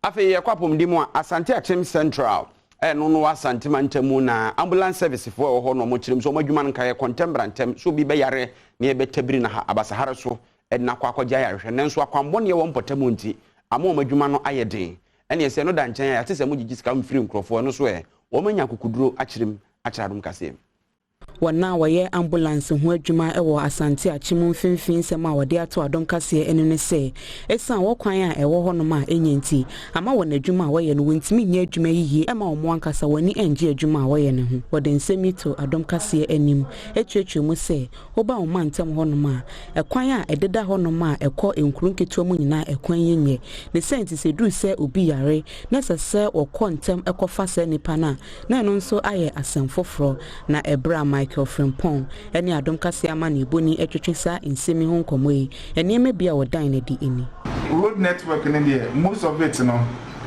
Afei yɛkɔ apɔmuden mu a, Asante Akyem Central ɛno no wɔ Asante mantam mu na ambulance service foɔ ɛwɔ hɔ na wɔn kyerɛ mu sɛ wɔn adwuma no nka yɛ kɔntɛm brantɛm sɛ obi bɛyare na yɛbɛtabiri na ha abasahare so ɛde no akɔ akɔgye ayarehwɛ, nanso akwanbɔneɛ wɔ mpɔtam nti ama wɔn adwuma no ayɛ den. Ɛne ɛsɛ no da nkyɛn a yɛate sɛ mogyegye sika mfiri nkurɔfoɔ, ɛno so ɛ wɔn anya akokoduro akyerɛ mu akyerɛ Adom Kaseɛ. Wɔn a wɔyɛ ambulance ho adwuma wɔ Asante Akyem Mfimfini, nsɛm a wɔde ato Adom Kaseɛ anim ne sɛ ɛsiane wɔ kwan a ɛwɔ hɔnom a ɛnyɛ nti ama wɔn adwuma a wɔyɛ no wɔntumi nyɛ adwuma yie, ɛma wɔn ankasa wɔn ani ngye adwuma a wɔyɛ no ho. Wɔde nsɛm yi to Adom Kaseɛ anim atuatua mu sɛ woba wɔn mantam hɔnom a, ɛkwan a ɛdeda hɔnom a ɛkɔ nkuro nketewa mu nyinaa, ɛkwan yi nyɛ ne sɛ nti sɛ duru sɛ obi yare na ɛsɛ sɛ wɔkɔ ntɛm ɛkɔfa saa nipa no a, na ɛno nso ayɛ asɛm foforɔ. Na ɛberɛ a Michael Frimpong ne Adom Kaseɛ amanneɛbɔni atwetwe saa nsɛm yi ho nkɔmmɔ yi, nneɛma bi a wɔdan no adi ani. Road network no deɛ, most of it no,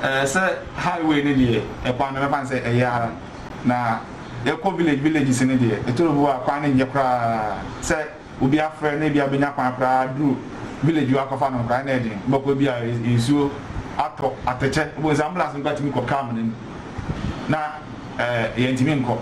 sɛ highway no deɛ, ɛkwan no mɛfa no sɛ ɛyɛ ara, na yɛkɔ village villages no deɛ, ɛtɔ bi wɔ a kwan no nyɛ koraa sɛ obi afrɛ na ebi abɛnya kwan koraa duru village hɔ akɔfa no koraa na ɛden. Bɛkɔ bi a, nsuo atɔ atɛkyɛ, wobɛhu sɛ ambulance no koraa tumi kɔ car mu no mu na yɛntumi nkɔ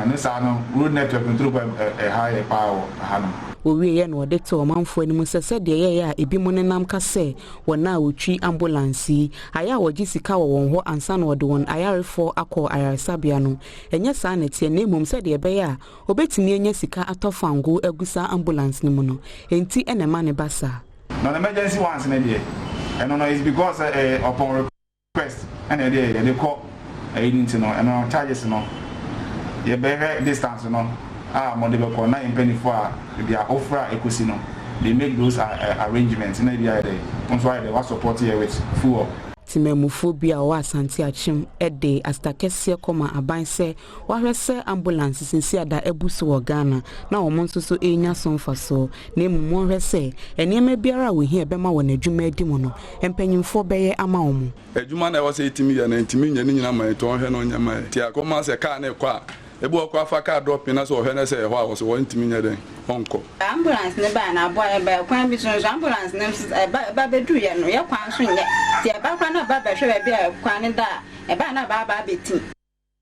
ne saa no. Road network no toro kɔ ɛha yɛ paa wɔ ha no. Wɔwieɛ na wɔde to ɔmanfoɔ anim sɛ sɛdeɛ ɛyɛeɛ a ebi mu nenam ka sɛ wɔn a wɔtwi ambulance yi ayɛ a wɔgye sika wɔ wɔn hɔ ansa na wɔde wɔn ayarefoɔ akɔ ayaresabea no, ɛnyɛ saa na ɛteɛ, na mmom sɛdeɛ ɛbɛyɛ a wɔbɛtumi anya sika atɔ fango agu saa ambulance no mu no enti ɛna ɛma ne ba saa. Na emergency ones no deɛ, ɛno no is because upon request ɛna yɛde kɔ ɛyi no, nti no ɛno charges no, yɛbɛhwɛ distance no a mɔde bɛkɔ na mpanyinfoɔ a ebi a ofura ekosi no, they make those arrangements na ebi ayɛ dɛ nso ayɛ dɛ wa support yɛ with fuel. Temamufoɔ bi a wɔwɔ Asante Akyem de aseda kɛseɛ kɔma aban sɛ wahwɛ sɛ ambulance sisi ada abu so wɔ Ghana na wɔn nso so ɛrenya so mfasoɔ, na mmom wɔnhwɛ sɛ nneɛma biara a wɔhia bɛma wɔn adwuma adi mu no, mpanyinfoɔ bɛyɛ ama wɔn. Adwuma na ɛwɔ sɛ ɛtumi yɛ no, ntumi nyɛ ne nyina ma yɛtɔ ɔhwɛ no ɔnyɛ ma yɛ nti akɔma sɛ kaa ne kɔ a, ebi wɔ kɔ afa kaa drop na sɛ ɔhwɛ no sɛ ɛhɔ a wɔ so wɔntumi nyɛ dɛn ɔnkɔ. Ambulance ne baa na aboa yɛ baa kwan bi so nso, ambulance ne nso ɛba ɛba bɛduru yɛ no, yɛ kwan so nyɛ nti ɛba kora na ɛba bɛhwɛ baabi a kwan ne da a ɛbaa na ɛba aba abɛtim.